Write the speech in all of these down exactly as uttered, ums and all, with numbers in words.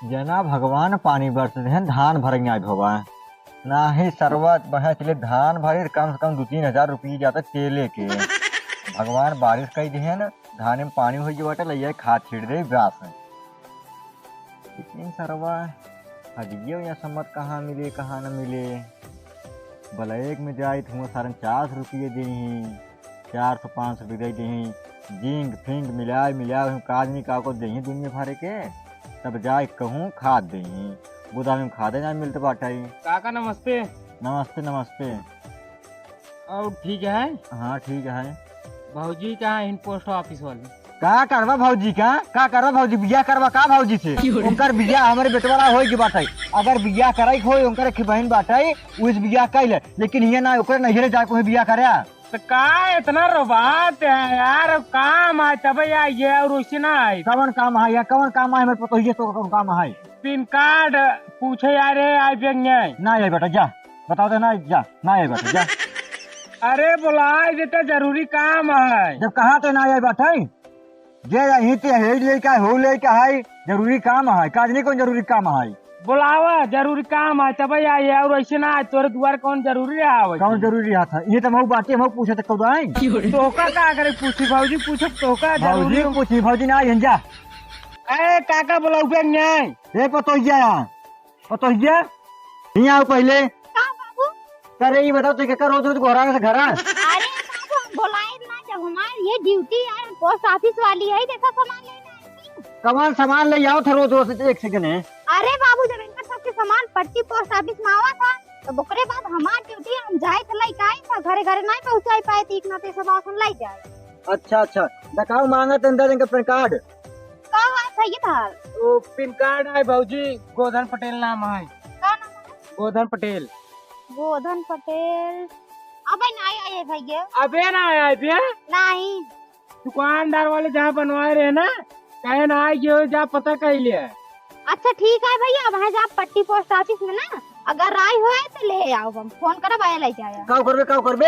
जना भगवान पानी बरस देहन, धान भर आई भवा। नाही सरवा बहे चले धान भरे, कम से कम दू तीन हजार रुपये जाता तेले के। भगवान बारिश कई देहन, धाने में पानी होइ गया बाटे, लइया खाद छीट दे, ब्यास है। लेकिन सरवा, हजियो या सम्मत कहाँ मिले, कहाँ न मिले। ब्लैक में जाए तो हुआ सारन चार सौ रुपये देही, चार सौ पाँच सौ रुपये देही, जिंक फिंक मिलाए, मिलाए, हम काज नहीं का को देही दुनिया भरे के, तब जाए कहूँ खाद देही। गोदाम में खादे ना मिलत बाटे। काका नमस्ते। नमस्ते, नमस्ते। और ठीक है? हाँ, ठीक है। भौजी कहाँ है इन पोस्ट ऑफिस वाली? का करबा भौजी का? का करबा भौजी? बियाह करबा का भौजी से? क्यों रे? उनकर बियाह हमरे बेटवा ला होई के बाटे। अगर बियाह कराई के होई, उनकर एक बहन बाटे, उ इस बियाह कइले। लेकिन हियाँ ना, ओकरे नैहरे जाके वही बियाह करे। तो का इतना रोबात है यार? काम है तबे आई है और वैसे ना आई। कवन काम है या कवन काम है? हमरे पतोहिए तो कवन काम है? पिन कार्ड पूछे यार, आई बेंगे। ना आई बेटा, जा। बताओ तो ना, जा, ना आए बाटे, जा। अरे, बुलाए देते, जरूरी काम है। जब कहा तो ना आए बाटे, जे यहीं ते है, ले का हो, ले का है, जरूरी काम है, काज नहीं कौन जरूरी काम है। बुलावा, जरूरी काम है, तब आई है, और ऐसे ना आए, तोरे दुआर कौन जरूरी है आवे कौन के? जरूरी है था? ये तो मऊ बाटे, मऊ पूछे तो कब आए? तोहका का करे पूछी भौजी, पूछब तोहका भौजी जरूरी। पूछी, भौजी ना आई, जा। ए, काका बुलाऊ बे न्याय। ए, पतोहिया। पतोहिया, हियाँ आओ पहिले। का बाबू? अरे, ई बताओ, तू केकर रोज रोज गोहरावे से घरा? अरे बाबू, हम बोलाए ना, जब हमार ये ड्यूटी है, हम पोस्ट ऑफिस वाली है, देखा सामान लेने आई थी। कवन सामान ले आओ था रोज रोज एक से गने? अरे बाबू, जब इनका सबके सामान पट्टी पोस्ट ऑफिस में आवा था, तो ओकरे बाद हमार ड्यूटी, हम जाए तो लेके आए था, घरे घरे नहीं पहुँचाई पाए, तो एक नाते सब आसन ले जाए। अच्छा, अच्छा, देखाओ, मांगा तो अंदर इनका पैन कार्ड। का बात है ये थार? ओ, पिन कार्ड आए भौजी, गोधन पटेल नाम है। का नाम है? गोधन पटेल। गोधन पटेल। अबे ना आए, आए भैया। अबे ना आए, आए बे? नहीं। दुकानदार वाले जहाँ बनवाए रहे ना, कहे ना आए, जो जा पता कर ले। अच्छा ठीक है भैया, अब है जा पट्टी पोस्ट ऑफिस में ना, अगर आई होए तो ले आओ, हम फोन करब, आए ले जाया। का करबे, का करबे?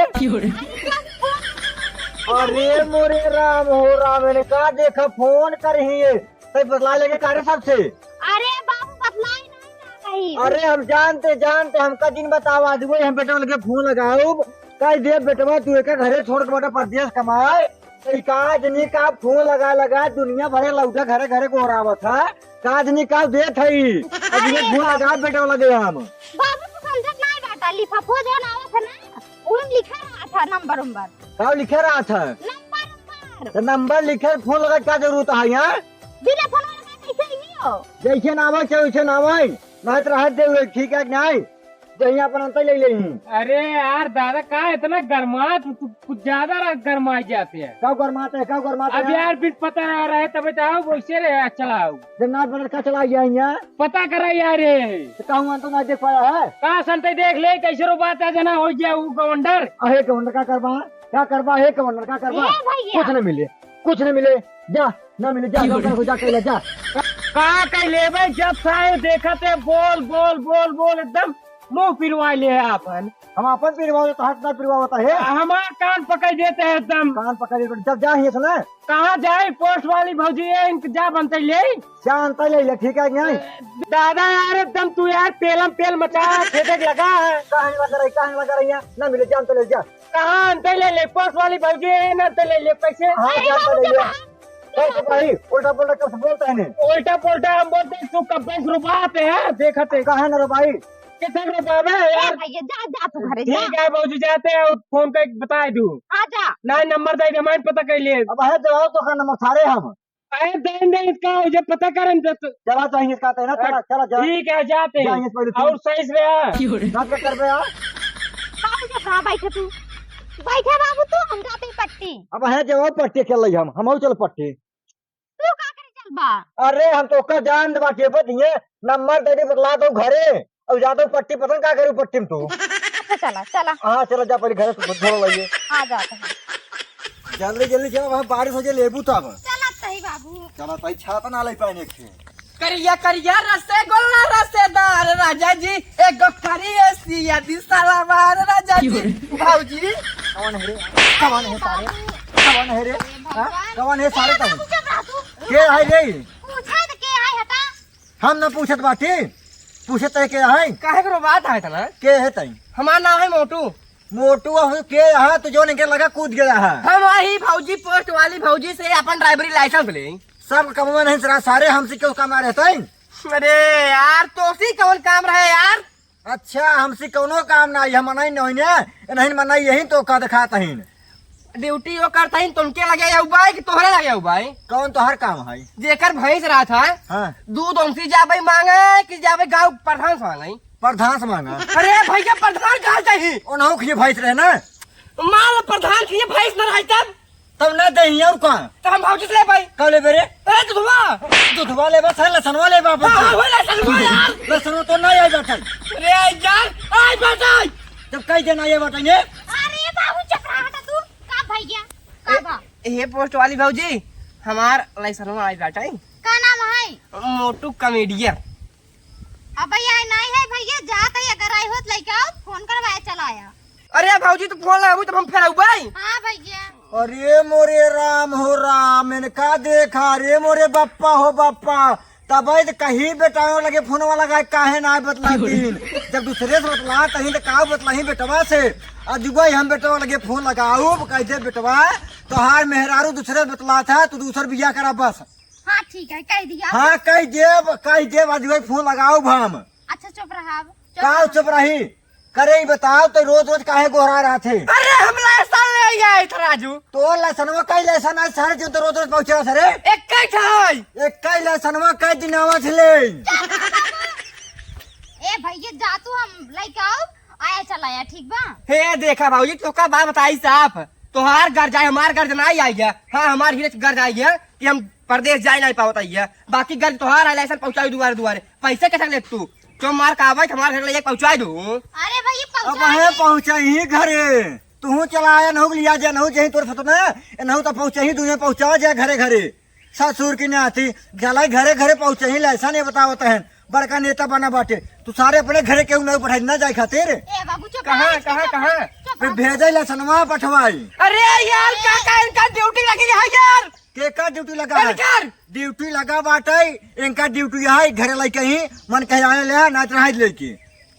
अरे मोरे राम हो राम, एने का देखा फोन करही है, तै बतला लेके का रे सबसे? अरे बाबू, बतलाई नहीं ना कहीं। अरे हम जानते, जानते, हमका जिन बतावा, आज वही हम बेटवा लगे फोन लगाउब, कह दे बेटवा तू एक घरे छोड़ के बेटा परदेस कमाए, ई का आदमी का फोन लगा लगा दुनिया भरे लौटा घरे घरे गोहरावत है, का आदमी का देत है ई? अब ये अरे फोन लगा बेटा लगे हम। बाबू तू समझत नहीं बाटा, लिफाफो जौन आवत है ना, उन लिखा रहा था नंबर उम्बर। का लिखे रहा था? नंबर उम्बर। तो नंबर लिखे फोन लगा क्या जरूरत है यहाँ? बिना फोन लगा कैसे ही हो? जैसे ना आवे, वैसे ना आवे, नहीं तो रह दे, ठीक है कि नहीं? जहिया अपन अंतर ले लेही। अरे यार दादा, का इतना गरमात, तू कुछ ज्यादा रा-, गरमाई जाते हैं। का गरमाते हैं, का गरमाते अब हैं? यार बिन पता ना रहे, तबे तो आओ, वैसे रहे, चला आओ। जब ना पता का चला गया यहाँ? पता करा यार ये। तो कहूँ अंतर ना देख पाया है? का संते देख ले, कैसे रो बात है, जना हो गया वो गवंडर। अहे गवंडर का करबा? का करबा? हे गवंडर का करबा? ए भैया। कुछ नहीं मिले, कुछ नहीं मिले। जा, ना मिले, जा, जा, जा, जा, जा। का कह लेबे, जब साहेब देखत है, बोल, बोल, बोल, बोल, एकदम मुंह पिरवा ले है आपन। हम आपन पिरवा लेता, हाथ ना पिरवा होता है। हमार कान पकड़ देते हैं एकदम। कान पकड़ लेते, जब जा हियां से ना। कहाँ जाए? पोस्ट वाली भौजी है, इनके जा बनते ले। जा अंतर ले ले, ठीक है कि नहीं? दादा यार, एकदम तू यार पेलम पेल मचा, खेते के लगा है। कहाँ लगा रही, कहाँ लगा रही है? ना मिले, जा अंतर ले जा। कहाँ अंतर ले ले, पोस्ट वाली भौजी है, ना अंतर ले ले, कैसे? हाँ, अरे जा अंतर बाबू, ले जा। जा। ए भाई, उल्टा पुल्टा कब से बोलता है ने? उल्टा पुल्टा हम बोलते हैं, तू कब से रुबाते हैं, देखते हैं। कहाँ ना रो भाई? कितने रुबाबे ए यार? भैया, जा, जा तू घरे, जा। ठीक है भौजी, जाते हैं, फोन करके बता दू। हाँ, जा। ना, नंबर दे दे, मैं पता कर लिए। अब है, जवाब तो का नंबर सारे हम। अरे, दे दे इसका, मुझे पता करन दे तू। चला, चाहिए इसका, तेरा, चला, चला, जा। ठीक है, जाते हैं। जाएंगे पहले तू। और सही से रहा। क्यों रे? बात क्या कर रहे हो? बाबू, जा, कहाँ बैठे तू? बैठे बाबू तू, हम जाते हैं पट्टी। अब है, जवाब पट्टी कर ली हम, हम और चल पट्टी। तू का करे चलबा? अरे, हम तो ओकर जान दे बाटे, बस ये नंबर दे दे, बतला दो घरे। अब जा तो पट्टी पसंद का करू पट्टी में तू। अच्छा, चला, चला। हाँ, चला जा, पहले घरे से झोला लाइए। हाँ, जाते हैं। जल्दी, जल्दी चला, वहाँ बारिश हो जाए, लेबू तब। चला तही बाबू। चला तही, छाता ना ले पाए एक ठे। करिया करिया रसगुल्ला रसेदार राजा जी, एगो करिया सिया दी सलावार राजा जी। क्यों रे? भौजी। कौन है रे? कौन है सारे? कौन है रे? हाँ? कौन है सारे? कौन? के है रे? पूछा तो के है, हटा। हम ना पूछत बाटी, पूछत है के है? काहे के रोवात है तना? के है तई? हमार नाम है मोटू। मोटू अहू के है? तू जौन इनके लगा कूद गया है। हम वही भौजी, पोस्ट वाली भौजी से अपन ड्राइवरी लाइसेंस ले। सब कमवा नहीं सरा, सारे हमसे क्यों काम आ रहता है? अरे यार, तोसी कौन काम रहे यार? अच्छा, हमसे कौनो काम ना आई, हम नहीं नहीं ने, नहीं मना यही तो का दिखात हईन। ड्यूटी वो करत हईन, तुमके लगे आऊ बाई कि तोहरे लगे आऊ बाई? कौन तोहर काम है? जेकर भैंस रहत है, हाँ। दूध हमसे जाबे मांगे कि जाबे गाँव प्रधान से मांगे? प्रधान से मांगा। अरे भैया, प्रधान कहाँ चाहिए? ओनहु के भैंस रहे ना। मान लो प्रधान के भैंस न रही तब? तब ना दही और का? तो हम भौजी से ले पाई। का लेबे रे? अरे दुधवा। दुधवा लेबा, साला लसनवा लेबा अपन हाँ, से। हाँ, लसनवा यार। लसनवा तो ना आई बाटे। अरे यार, आई बाटे। जब कई दिन आई बाटे ने। अरे बाबू, चुप रहा बेटा तू। का भैया? का ए, बा? ए पोस्ट वाली भौजी, हमार लसनवा आई बाटे। का नाम है? मोटू कॉमेडियन। अब भैया नहीं है भैया, जात है, अगर आई होत लेके आओ, फोन करवाए चला आया। अरे भौजी, तू फोन लगाबू तब हम फेर अउबै। हाँ भैया। अरे मोरे राम हो राम, इनका देखा रे मोरे बप्पा हो बप्पा। तब तो कहीं बेटाओ लगे फोनवा लगाए, काहे ना बतला दिन। जब दूसरे से बतला तहीं तो का बतलाही बेटवा से। अजुबा हम बेटवा लगे फोन लगाऊ, कह दे बेटवा, तोहार मेहरारू दूसरे से बतला था, तू दूसर बियाह करा बस। हाँ ठीक है, कह दिया। हाँ कह देब, कह देब, अजुबा फोन लगाऊ हम। अच्छा चुप रहा अब। का चुप रही? करे ही बताओ तो रोज रोज काहे गोहरा रहा थे? अरे हम लाइसेंस ले आए थे राजू। तो लाइसेंसवा कई लाइसेंस आज सारे जो तो रोज रोज पहुंचे रहा सरे। एक कई ठाई। एक कई लाइसेंसवा कई दिन आवा थे ले। ए भैया जा तू हम लेके आओ, आया चला आया ठीक बा? हे देखा बाबूजी तो का बात बताई साफ। तोहार घर जाए हमार घर ना आई गया। हाँ हमार हीरे घर जाए गया कि हम परदेस जाए नहीं पावत आई है। बाकी घर तोहार है लाइसेंस पहुंचाई दुआरे दुआरे। पैसे कैसे ले तू? जो मार का आवे, हमारे घर ले पहुंचा दो। अरे भाई, अब पहुंचा है दे। पहुंचा ही घरे। तू चला आया, नहु लिया जा, नहु जही तोर फतना, नहु तो पहुंचा ही, दुनिया पहुंचा जा घरे घरे। ससुर की नाती, गलाई घरे घरे पहुंचा ही, लाइसेंस नहीं बतावत है। बड़का नेता बना बाटे। तू सारे अपने घरे केहू नहीं पढ़ाई ना जाए खातिर। ए बाबू, चुप कहाँ, रहा, कहाँ, चुप कहाँ? रहा, चुप फिर रहा। भेजे लाइसेंसवा पठवाई। अरे यार, का, का इनका ड्यूटी लगी है यार? केका ड्यूटी लगा है? इनकर। ड्यूटी लगा बाटे, इनका ड्यूटी है, घरे लइके ही, मन कहे आने ले, ना तो रहाई लेके।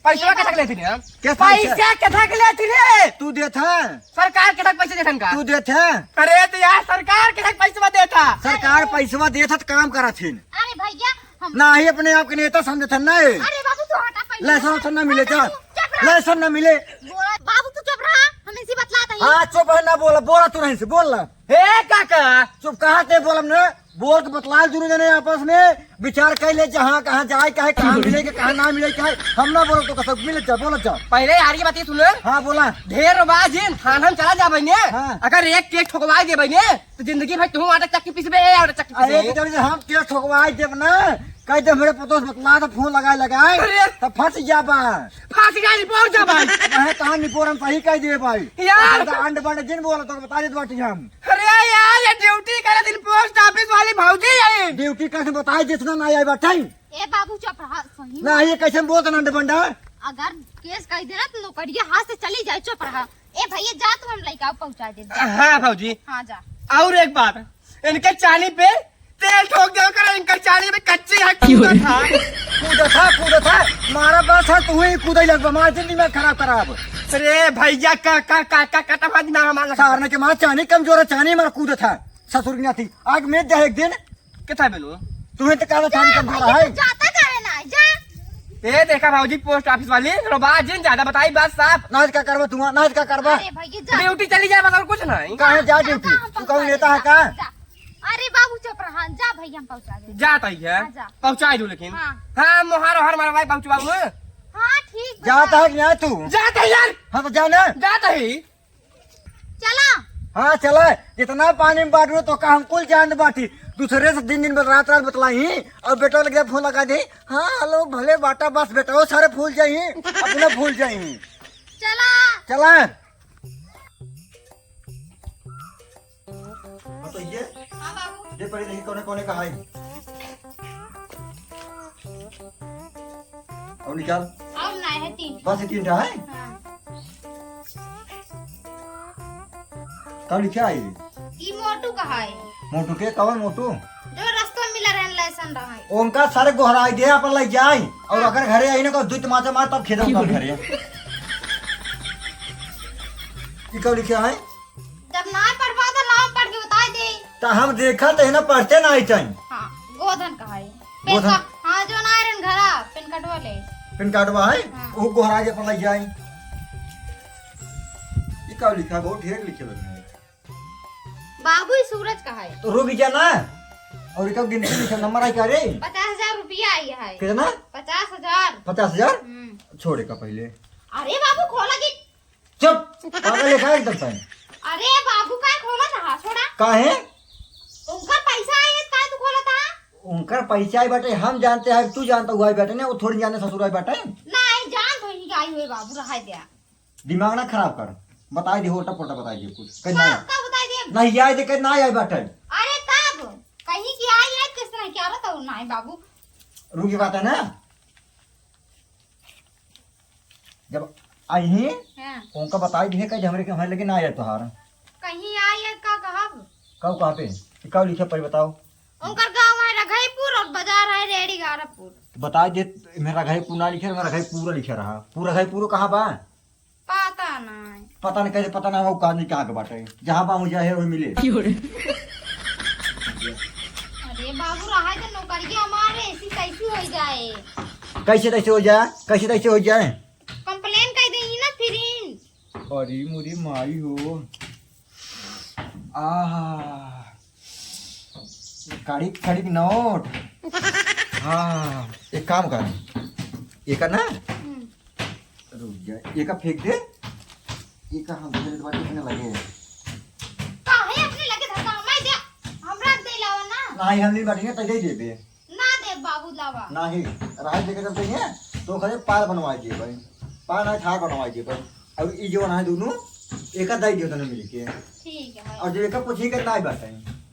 पैसा ये केथक लेती रे? के पैसा? पैसा केथक लेती रे? तू देत है? सरकार केथक पैसे देत है इनका? तू देत है? अरे तो यार, सरकार केथक पैसा देत है? सरकार पैसा देत है तो काम करत हिन। अरे भैया, हम ना ही अपने आप के नेता समझत है ना ये। अरे बाबू, तू हटा पहले। लाइसेंस ना मिले अरे क्या? बाबू, चुप रह। लाइसेंस ना मिले। बोला, बाबू तू चुप रहा, हम इनसे बतलात ही। हाँ, चुप है ना, बोला, बोला तू नहीं से, बोल ना। हे काका, चुप कहाँ ते बोलम ने? बोल के बतला दुनू जने आपस में, विचार कर ले, जहाँ कहाँ जाए, कहे कहाँ मिले के, कहाँ ना मिले के, हम ना बोलब तो कसम, मिल जा, बोल जा। पहले यार ये बात ये सुन। हाँ, बोला। ढेर रोबा जिन, थाना में चला जाबे ने। हाँ। अगर एक केस ठोकवा देबे ने, तो जिंदगी भर तू आटा चक्की पीसबे, आटा चक्की अरे, पीसबे। तो जब हम केस ठोकवा देब ना, कह दे हमरे पतोह से बतला तो फोन लगाए लगाए, अरे। तो फंस जाबा। फांसी का रिपोर्ट जा भाई। वह कहाँ निपोरन सही कह दिए भाई। यार। तो अंड बंड जिन बोला तो बता देत बाटी हम। अरे यार, ये ड्यूटी करे दिन पोस्ट ऑफिस वाली भौजी है। ड्यूटी कैसे बताई जितना ना आई बाटे। ए बाबू चुप रहा, सही में। ना ये कैसे बोलत ना अंड बंडा। अगर केस कह देना तो नौकरिया हाथ से चली जाए, चुप रहा। ए भैया जा तू हम लइका पहुंचा दे। हाँ भौजी। हाँ जा। और एक बात, इनके चानी पे तेल ठोक दे ओकर, इनकर चानी में कच्ची है, कूदा था। कूदा था, कूदा था। मारा बस है, तू ही कूदे लगबा, मार दिन दिमाग खराब कराब। अरे भैया, का, का, का, का, का, का, दिमाग हमारा लगा। सारने के मार चानी कमजोर है, चानी मार कूदा था। ससुर की नाती, आग में दे एक दिन। कितना बेलो? तू ही तो कहला चानी कमजोर अरे है। तू जाता काहे ना, जा। ए देखा भौजी, पोस्ट ऑफिस वाली, रोबा जिन ज्यादा बताई बात साफ। नाच का करबा तू, नाच का करबा? अरे भैया, जा। ड्यूटी चली जाए, बस और कुछ नहीं। काहे जा ड्यूटी? हम तू कौन नेता है का? जा। अरे बाबू चुप रहा, जा भैया हम पहुंचा दे। जात ही है। हाँ, जा। पहुंचा दू लेकिन। हाँ। हाँ, मोहार ओहार मारा भाई पहुंचवा दू। हाँ, ठीक बा, जात जा। है कि नहीं तू? जात है यार। हाँ, तो जा ना। जात ही। चला। हाँ, चला। जितना पानी में बाटू तो का हम कुल जान बाटी। दूसरे से दिन दिन में रात रात बतलाई और बेटा लग जाए फोन लगा दे। हाँ, हेलो, भले बाटा बस बेटा, वो सारे भूल जाई, अपना भूल जाई। चला। चला। बताइए। हाँ बाबू। दे पहले देखी कौने कौने का है। और निकाल। और ना है तीन। बस ये तीन ठा है? हाँ। कौन लिखा है ये? ई मोटू का है। मोटू के? कौन मोटू? जो रास्ता में मिला रहन लाइसेंस। उनका सारे गोहराई दे, अपन लइ जाई। और अगर घरे आई ना, को दुई तमाचा मार, तब खेदे उनका घरे। ई का लिखे है? जब ना पढ़बा तो नाम पढ़ के बताइ दे। तो हम देखा तो है ना, पढ़ते ना आई टाइम। हाँ, गोधन का है। पेन गोधन? का, हाँ, जो ना आयरन घरा, पेन कार्डवा ले। पेन कार्डवा है? हाँ। वो गोहराई दे, अपन लइ जाई। ई का लिखा है? बहुत ढेर लिखे लगे हैं। बाबू, ई सूरज का है। तो रुक जा ना। और इका गिनती लिखा, नंबर आई का रे? पचास हजार रुपया आई है। कितना? पचास हजार। पचास हजार? हम्म। छोड़े का पहले। अरे बाबू, खोला कि चुप! पागल लेखा एकदम तैं। अरे बाबू, का खोला था? छोड़ा। काहे? उनकर पैसा आई है, का तू खोला था? उनकर पैसा आई बाटे, हम जानते हैं, तू जानता हुआ आई बाटे ने, वो थोड़ी जाने ससुर आई बाटे। नहीं, जान तो ही आई हुए बाबू, रहा दिया। दिमाग ना खराब कर, बताई दे, उल्टा पुल्टा बताई दे कुछ। कहीं ना का, आया। का बताई दे? नहीं आए दे, कहीं ना आए बाटे। अरे तब कहीं की आई है, किस तरह क्या रहता हूँ ना है बाबू। रुकी बात है ना, जब आई ही, हाँ। उनका बताई दे, कहीं हमरे के, हमारे लगे ना आए तोहार। कहीं आई है का कहब? कब कहाँ पे? कब लिखे पर बताओ। उनकर गाँव है रघईपुर और बाजार है रेडी गारापुर। बताई दे, मैं रघईपुर ना लिखे, मैं रघईपुर लिखे रहा। पूरा रघईपुर कहाँ बा? पता नहीं। पता नहीं कैसे पता ना हो, कहाँ नहीं कहाँ के बाटे। जहाँ बा, वहीं जाए, वहीं मिले। क्यों रे? अरे बाबू, रहा तो नौकरी हमारे, ऐसी कैसी हो जाए? कैसे तैसे हो जाए, कैसे तैसे हो जाए? कंप्लेन कर देंगी ना फिर। अरे मुरी माई हो। आहा, कड़ी, कड़ी नोट। हाँ, एक काम कर, एक ना, हम्म। रुक जा, एक फेंक दे, एक हम दे दे, बाकी अपने लगे। काहे अपने लगे धरता? मैं दे, हमरा दे लावा ना। नहीं, हम नहीं बांटेंगे, तो दे देबे। ना दे बाबू लावा। नाही, राहत देखे जब चाहिए, तो खरे पार बनवाई दिए भाई, पार नाही, थार बनवाई दिए भाई। अब ई जो ना है दोनों, एक दई दियो तने मिलके। ठीक है। और जो एक पूछी के नाही बात है।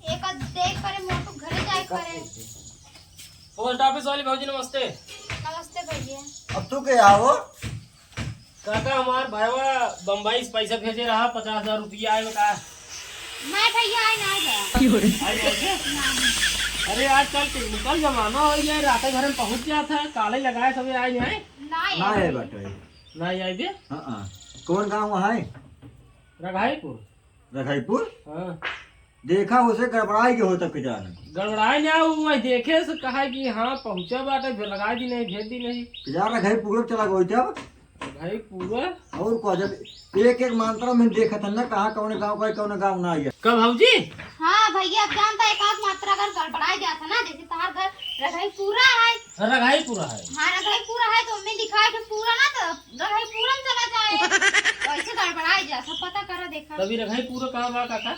एक देख करे मोटू घरे जाए करे। पोस्ट ऑफिस वाली भौजी नमस्ते। नमस्ते भैया। अब तू के आओ? काका, हमार भाईवा बम्बई से पैसा भेजे रहा, पचास हजार रुपया आए बता। मैं भैया आए ना आए बा। आए, आए, आए। अरे, आजकल टेक्निकल जमाना हो गया है, रात भर में पहुंच जाता है, काले लगाए सबे आए नहीं आए। ना आए। ना आए बाटे। ना आए बे? हाँ, हाँ। कौन गाँव है? रघाईपुर। रघाईपुर? हाँ। देखा उसे गड़बड़ाई के होता के जाने। गड़बड़ाई ना, वो वही देखे से कहा कि हाँ पहुँचा बाटे, फिर लगा दी नहीं, भेज दी नहीं। यार रघाईपुर चला गई जब। रघाईपुर? और को जब एक एक मात्रा में देखत है ना, कहाँ कौन गाँव का है, कौन गाँव ना है। कब भौजी? हाँ भैया, अब जानता है, एक आध मात्रा अगर गड़बड़ाई जाता ना, जैसे तुम्हार घर रघाईपुरा है। रघाईपुरा है। हाँ, रघाईपुरा है, तो हमें लिखा है कि पूरा ना, तो रघाईपुरा में चला जाए। वैसे गड़बड़ाई जाता, पता करा देखा। तभी रघाईपुरा कहाँ बा काका?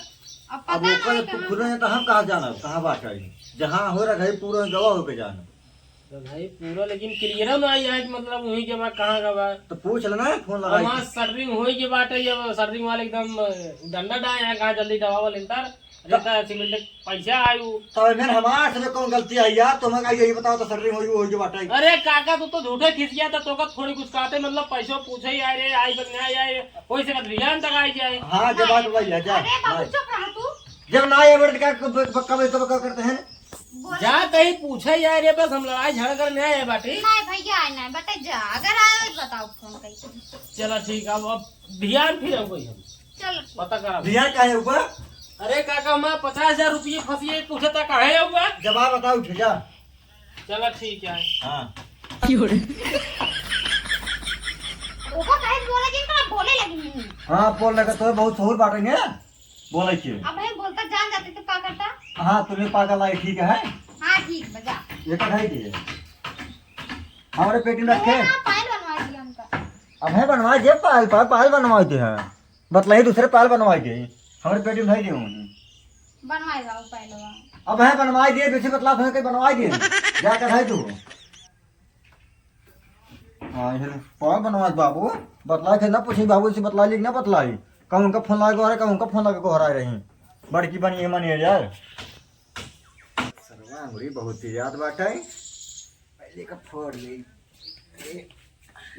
अब अब पता ओकर नहीं कहाँ खुद बा। नहीं तो हम कहाँ जाना, कहाँ बात है? जहाँ हो रघाईपुरा में गवा होके जाना। रघाईपुरा, लेकिन क्लियर ना आई है कि मतलब वहीं के बा, कहाँ का बा। तो पूछ लेना, फोन लगा हमार के। शटरिंग होई के बाटे, ये शटरिंग वाले एकदम डंडा डाए हैं, कहाँ जल्दी दबावा लेंतर। तो रेता सीमेंट पैसा आयु। तब में हमार से कौन गलती है यार? तुम का यही बताओ तो शटरिंग होई, होई के बाटे। अरे काका, तू तो झूठे खिसिया था, तो का थोड़ी कुछ कहते, मतलब पैसों पूछे ही आए रे, आई बन नहीं आए, कोई से ध्यान तक आई जाए। हाँ, जब बात वही है, जा। अरे बाबू, नहीं। चुप रह तू। जब ना आए बड़े का कब, कब, कब, कब करते हैं? बोल। जा कहीं पूछे यार, ये बस हम लड़ाई झगड़ा करने आए बाटे। नहीं भैया, आए नहीं, बटे जा, अगर आए तो बताओ फोन करके। चला ठीक, अब, अब ध्यान फिर अब हम चल। पता करा। ध्यान काहे ऊपर? अरे काका, मैं पचास हजार रुपये फंसिए, पूछे था काहे ऊपर? जवाब बताओ, उठ जा। चला ठीक है। हाँ। ओका कहे बोला जिन पर बोले लगी। हाँ, बोल लगा तो बहुत सहूर बाटेंगे। बोले के। अब हम बोलता जान जाते तो का करता? हाँ, तुम्हें पागल आए, ठीक है? हाँ, ठीक बजा। ये तो है जी। हमारे पेटी में रखे। हाँ, पायल बनवा दिया हमका। अब है बनवा दे पायल, पायल, पायल बनवा दे हैं। बतलाई दूसरे पायल बनवा दे। हमारे पेटी में है दे हूँ। बनवाए जाओ पायलवा। अब है बनवा दे, दूसरे बतला तुम्हें कहीं बनवा दे। जाकर है तू। हाँ, ये पायल बनवा दे बाबू। बतला के ना पूछी बाबू, इसे बतला ली कि ना बतलाई। कहूँ उनका फोन लगा रहे, कहूँ उनका फोन लगा को हरा रही। बड़की बनी है मैनेजर। सरवा अंगुरी बहुत तेज याद बाटे। पहले का फोड़ ले।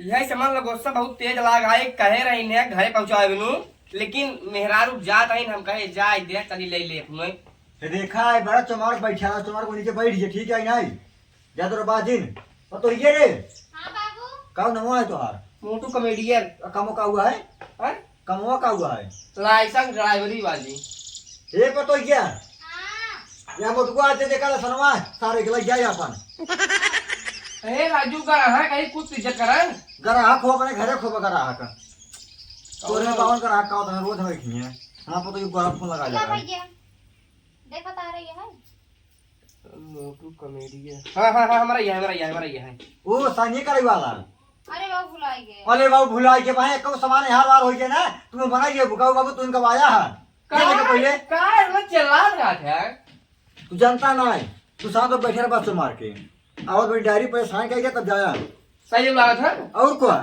यही सामान लगोसा बहुत तेज लाग है, कहे रही ने घरे पहुँचावे बिनु, लेकिन मेहरारू जात रही, हम कहे जाए दे, चली ले ले अपने। देखा है, बड़ा चमार बैठा है, चमार को नीचे बैठ गया, ठीक है, नहीं? जा तो बाजिन, पतोहिए रे। हाँ बाबू। का नमवा है तोहार? मोटू कॉमेडियन। आ, कमो का हुआ है? हैं? कमवा का हुआ है? लाइसेंस ड्राइवरी वाली। ए पतोहिया। हाँ। या मोटुआ आते देखा ला सनवा, सारे के लग जाए अपन। ए राजू का है, कहीं कुछ इज्जत करन। ग्राहक हो अपने घरे खो ग्राहक। तोरे बावन ग्राहक का होता है, रोज हमें खिए। हाँ, पतोहिया को फोन लगा ले। देखत आ रही है। मोटू कॉमेडियन। हाँ, हाँ, हाँ, हमारा ये है, हमारा ये है, हमारा ये है। ओ, सानी करे वाला। अरे बाबू, भुलाई गए। अरे बाबू, भुलाई के भाई, कब सामान हार वार हो गया ना, तुम्हें बना ये बुकाऊ बाबू, तू इनका आया है। का, ये देखो पहले। का है, वो चिल्लात रहा था। तू जानता ना है, तू साथ में बैठे रह बस मार के। और मेरी डायरी पर साइन करके तब जाया। सही बात है। और क्या?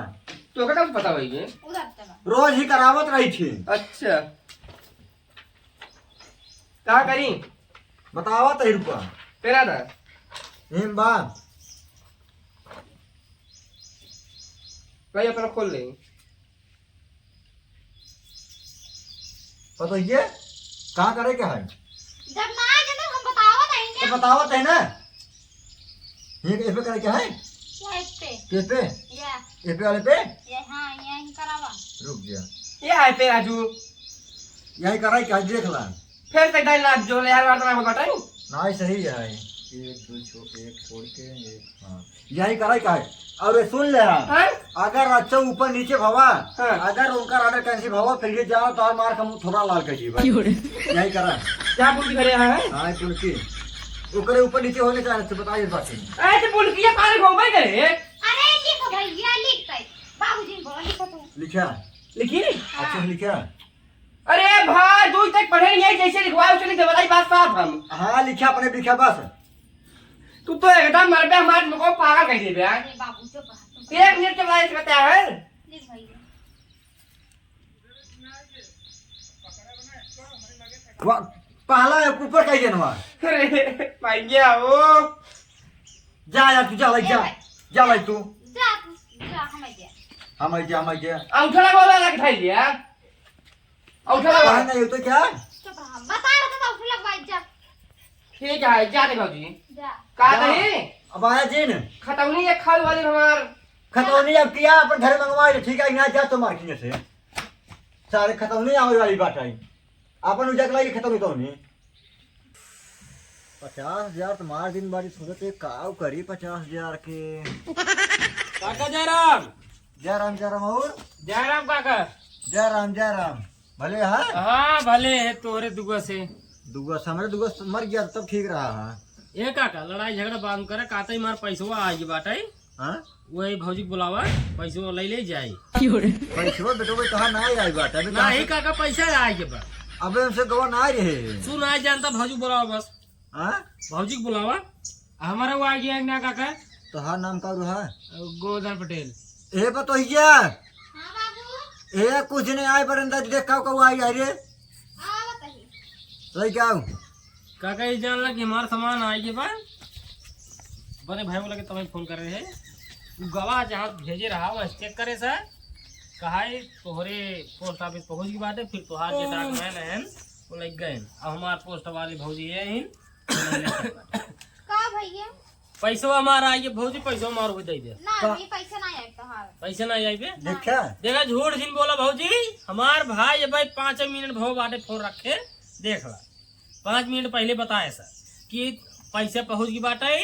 तो का पता भाई ये? उधर चला। रोज ही करावत रही थी। अच्छा। का करी? बतावा तो रुपा। तेरा था। हिम बा। भाई अपना खोल ले। पता ये? कहाँ करे के है? जब ना आए तो हम बतावत है तो ना। बतावत है ना? ये एपे करे के है? या एपे। के पे? या। एपे वाले पे? ये हाँ, यहीं करावा। रुक जा। ये है पे राजू। यहीं कराई के है, देख ला। फिर से डाल लाग जो ले यार, वार्ता ना बताई। ना, सही है। एक, दो छो-, एक छोड़ के, एक, हाँ। यही कराई का है। और ये सुन ले, हाँ। हाँ? अगर अच्छा ऊपर नीचे भवा, हाँ। अगर उनका order cancel भवा, फिर ये जाओ तो और मार हम थोड़ा लाल कर जी भाई। क्यों रे? यही करा। क्या बुद्धि करे यहाँ है? हाँ, बुल्की। ओकरे ऊपर नीचे होने चाहिए, तो बताइए बात ही। ऐसे बुल्किया पानी घूमे करे। अरे लिख भैया, लिख भाई। बाबूजी ने बोला, लिखो तू। लिखा? लिखी? हाँ। अच्छा से लिखा? अरे भाई, दूर तक पढ़े नहीं है, जैसे लिखवाए उसे लिख दे, बताई बात साफ हम। हाँ, लिखा अपने लिखा बस। तू तो एकदम मर बे, हमारे को पागल कह देबे यार। अरे बाबू, चुप रह, चुप रह। एक मिनट के बाद कहता है। लिख भाई। वाह, पहला है ऊपर का ही जनवा। अरे, भाई गया वो। जा यार, तू जा, ले, ए जा। भाई। जा, ले तू। जा, तू जा, हम आइए। हम आइए, हम आइए। अंगूठा लगा वाला रख भाई यार। अंगूठा लगा। नहीं, ये तो क्या? चुप रह, बता रहा था, अंगूठा लगवा, जा। ठीक है, जा दे बाबूजी। जा। का जा। नहीं? अब आया जी ने। खतौनी एक खाल वाली हमार। खतौनी अब किया, अपन घर मंगवा ले, ठीक है, यहाँ जा तो मार्केट से। सारे खतौनी आवे वाली बात आई। अपन उजा के लाइए खतौनी तौनी। पचास हजार तो मार दिन बारी सोचत है, काव करी पचास हजार के। काका जयराम। जयराम, जयराम और? जयराम काका। जयराम, जयराम। भले है? हाँ, भले है तोरे दुआ से। दुआ से, हमरे दुआ से मर गया तब ठीक रहा है। ए काका, लड़ाई झगड़ा बंद करे, काते ही मार पैसवा आ गई बाटे। हाँ? वही भौजी के बुलावा, पैसवा ले ले जाई। पैसवा बेटो भाई तोहार ना आई बाटे, अबे कहाँ नहीं से? काका, पैसा आ गई बा। अबे हमसे गवा ना आई रहे। सुन, आ जानता भौजी के बुलावा बस। हाँ? भौजी के बुलावा। हमारा वो आ गया ना काका। तोहार नाम का रहा? गोवर्धन पटेल। ए पतोहिया। हाँ बाबू। ए कुछ नहीं आए पर अंदर देख का कौ आई आई रे। हाँ बताइए। सही क्या हूँ? काका ये जान ला कि हमार सामान आई के बा। बड़े भाई बोला कि तुम्हें फोन कर रहे हैं। उ गवा जहाँ भेजे रहा वहाँ चेक करे सा। कहा है तोहरे पोस्ट ऑफिस पहुँच गई बाटे, फिर तोहार जे डाकमैन है वो लग गए। अब हमार पोस्ट वाली भौजी ये है। का भैया? पैसवा हमार आइए भौजी, पैसवा हमार हो दे दे। ना, का? ये पैसा ना आए तोहार। पैसा ना आइबे? देखा? देखा, झूठ जिन बोला भौजी, हमार भाई भाई पाँच मिनट भव बाटे फोन रखे, देख ला, पाँच मिनट पहले बताए सर कि पैसा पहुँच गई बाटे,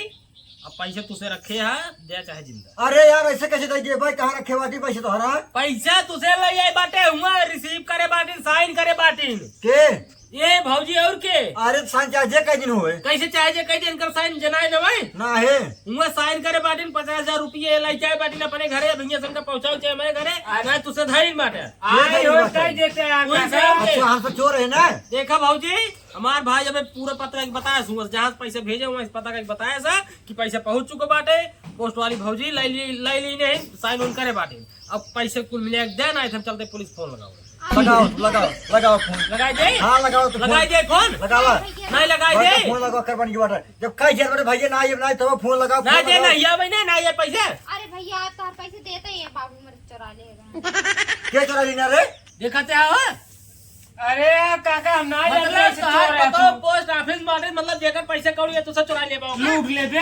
अब पैसा तुसे रखे है, दे चाहे जिंदा। अरे यार, ऐसे कैसे दे दिए भाई? कहाँ रखे बाटी पैसे तोहरा? पैसा तुसे ले आई बाटे, हुआ रिसीव करे बाटिन, साइन करे बाटिन। के? ये भौजी और के? अरे साइन चाहे जे कह दिन होए। कैसे चाहे जे कह दिन, इनकर साइन जनाए न भाई? ना है। हुआ साइन करे बाटिन, पचास हजार रुपये ले जाए बाटिन अपने घरे, भैया सन का पहुँचाओ चाहे हमारे घरे, आ ना तुसे धरिन बाटे। ये आई धरिन हो बाटे। कह देते हैं कोई आपका। साइन दे। अच्छा, हम तो चोर है ना। देखा भौजी, हमार भाई अबे पूरा पता के बताया सुअर, जहाँ से पैसे भेजे हुआ इस पता का बताया सा कि पैसे पहुँच चुके बाटे, पोस्ट वाली भौजी लाई ली, लाई ली नहीं, साइन उन करे बाटे। अब पैसे कुल मिले एक दे ना, हम चलते पुलिस फोन लगाओ। लगाओ, लगाओ, लगाओ फोन। लगाई दे? हाँ, लगाओ तो फोन। लगाई दे फोन? लगावा। नहीं लगाई दे। फोन लगाओ, कर बन की बात है। जब कह दिया बड़े भैया ना आइए, ना आइए, तब फोन लगाओ, ना फोन दे, लगाओ। ना आइए भाई, नहीं, ना आइए पैसे। अरे भैया, आप तो हर पैसे देते ही हैं, बाबू मेरे चुरा ले गए। क्या चुरा लेना रे? देखा क्या हो? अरे यार काका, हम ना मतलब जानते ऐसे तोहार चोर है पतो तू। Post office मारे, मतलब जेकर पैसा कौड़ी है, तू सब चुरा लेबा ओकर। लूट लेबे।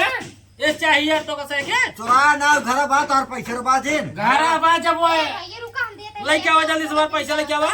ये चाहिए तो कसे के? चुरा ना, घर बा, तोहार पैसा बा जिन। घर बा जब वो है। ये रुका, हम देते हैं। लेके आवा जल्दी से, हमार पैसा लेके आवा।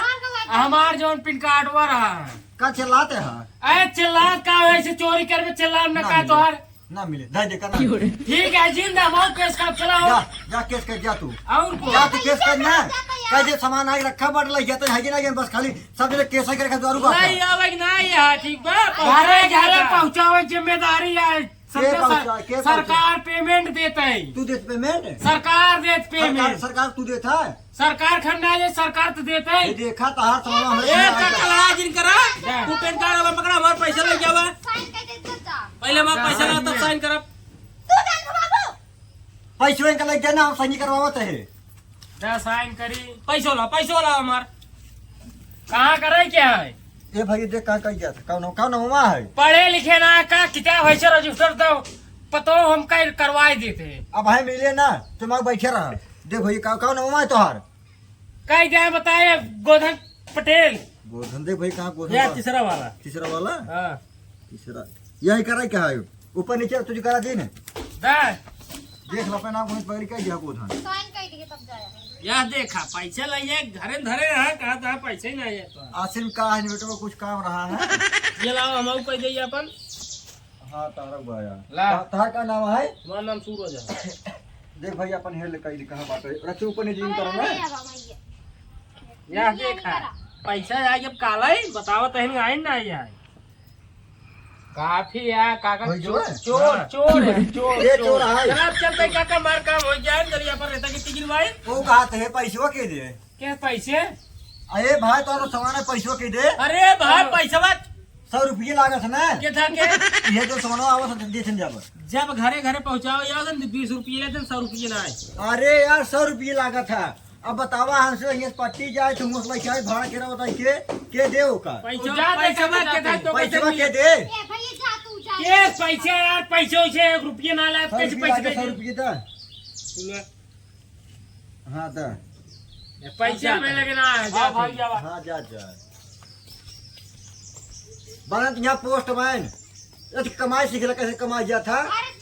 हमार जौन PAN card वा रहा। का चिल्लाते हैं? अरे चिल्लात का हो, ऐसे चोरी करबे, चिल्लात न ना का मिले। तोहार। ना मिले, दे दे, का ना मिले। ठीक है, जिंदा मौत केस का चला हो। जा, जा केस कर जा तू। और को? जा तू केस कर ना। कह दे सामान आगे रखा, बड़ लग जाता है कि ना, बस खाली सब जगह केस करके दारू बात नहीं है। आवे कि नहीं है, ठीक बा? घरे, घरे पहुँचावे जिम्मेदारी है। समझे पहुँचा, सर-, के पहुँचा? सरकार payment देत है। तू देत payment? सरकार देत सरकार, payment। सरकार तू देत है? सरकार खन्ना है, सरकार तो देत है। ये देखा, तहार सामान हमरे ए, खन्ना का है। चला जिन करा? जा। तू PAN card वाला पकड़ा, हमार पैसा लेके आवा। Sign कर दे, जा। पहले हमार जा, पैसा ला, sign तब कर। Sign करब। तू जान दो बाबू। पैसवे का लग जाना, हम सही करवावत है। जा sign करी। पैसो ला, पैसो ला हमार। कहाँ करे क्या है? ए भाई, देख कहाँ कही जात है। कौन हो, कौन हो वहाँ है? पढ़े लिखे ना है, का किताब है से register दो, पतो हम कहीं करवाए देते हैं। अब भाई मिले ना, तुम आगे बैठे रहा। देख भाई, का-, कौन हो वहाँ है तोहार? कहीं जाए बताए, गोधन पटेल। गोधन, देख भाई, कहाँ गोधन या बा? तीसरा वाला। तीसरा वाला? हाँ। तीसरा। यही कराई क्या है? ऊपर नीचे तुझे करा दी ने। दा। देख लो, अपना नाम कहीं पकड़ के गया गोधन। Sign कर दिए तब जाया। या देखा, पैसा लाइए, घरे धरे हैं, कहा था पैसे ही नहीं है तो। आसिम का है, बेटा, कुछ काम रहा है। ये लाओ, हम आऊ कह दे अपन। हाँ, तारक भाई। ला। ता-, तार का नाम है? हमारा नाम सूरज है। देख भाई, अपन हेल कहीं कहाँ बात है? रखे ऊपर नीचे यूं करो ना। या देखा, पैसा आए जब काला ही बतावा तहन आए ना आए। काफी यार, काका, वही जो चोर, है? चोर, हाँ। चोर है, चोर, ये चोर चोर। है। जनाब, चल तई काका, मार काम हो जाए, जरिया पर रहता कि तिगिल भाई। वो कहा थे, पैसवा के दे? के पैसे? अरे भाई, तोरो सामान है, पैसवा के दे? अरे भाई, हाँ। पैसवा सौ रुपये लागत है ना? के था के? ये तो सोना आवा से दे छन जाब। जब घरे घरे पहुँचाओ, या तो बीस रुपये लेते, सौ रुपये ना आए। अरे यार, सौ रुपये लागत है। अब बतावा, हमसे ये पट्टी जाए, तुम उस लइके आए, भाड़ा केरा बताई के, के दे ओका? पैसा, जा, पैसा जा, मत जा, के दे, तो पैसा कैसे के मिले? दे? ए भैया, जा तू, जा। के पैसा यार, पैसे वैसे एक रुपये ना लाए, सौ कैसे रुपये पैसे लागे, दे? सौ रुपये दा। सुना। हाँ, दा। ये पैसा में लगे ना है, जा हाँ, भाई, तू। जा। हाँ, जा, जा। बनत यहाँ postman। ये तो कमाई सीख ले, कैसे कमाई जात है? अरे